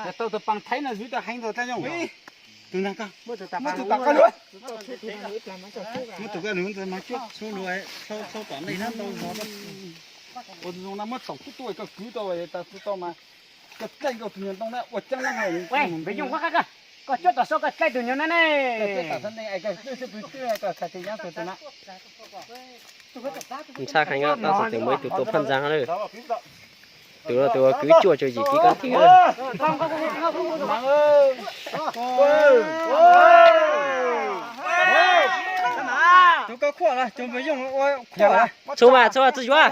Yog tau tus paas thaib no zwv tau heev ntau dlaab yooj. Tus ntag koj, muab tus koj luag, muab tus koj luag mas cuab txhua luag, txhua tom nej ntau zog. Ua zoo no muab txaus tub tuaj koj kwv tau tas tau mas koj dlaij nkauj tus nyuag ntoo na ua caab lab hau. Npe yooj qab qab koj, koj cuab tom sau koj dlaij tus nyuag na ne. Ntshai heev, tab sis twb muaj ib tug tua phaj ntxaag lawm. Tus, tus kwv cuaj tsawg yim kib kab thib. Txhua mas, txhua mas tsi yuav.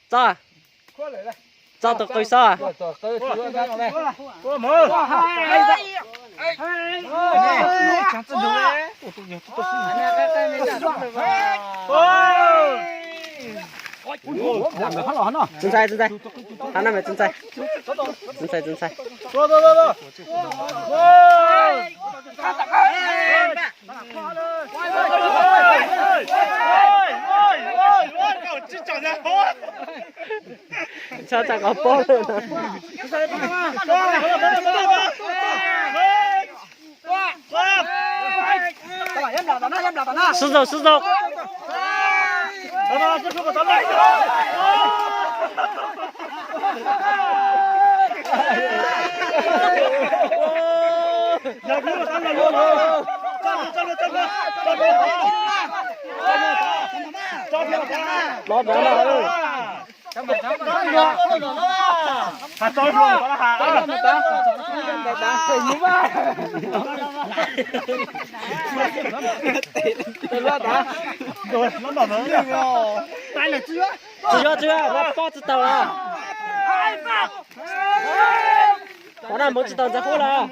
Txo, txo tus qws xwb. Txiv ntxais, txiv ntxais. Txiv ntxais, txiv ntxais. Txhob tsa qhov pob lawm. Sib zaug, sib zaug. Los ntawd na. Tsis yuav, tsis yuav, pob tsis tau lawm. Qhov no mus tsis tau ntxeev huab lawm.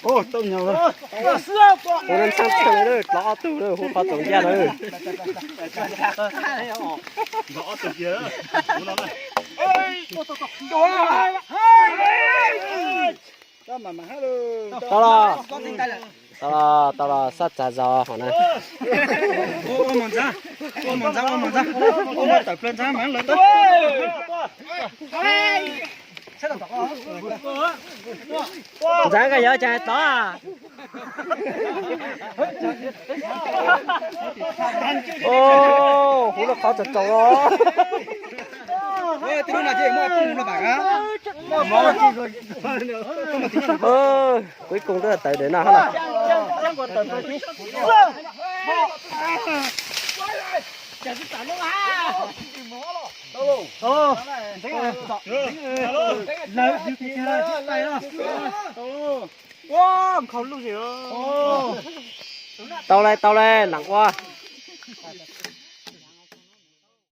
Ua ntxhab tag lawm, hlov ob tug lawm, hu qhov txoos ncaj lawm. Tau los, tau los, tau los, sab tsav zog hov na. Ntxhab koj yuav cas tod. Hu lub qhov tsaus tsaus los. Cuối cùng twb tawm ntawm no na. Tau lawm, tau lawm, nam ua.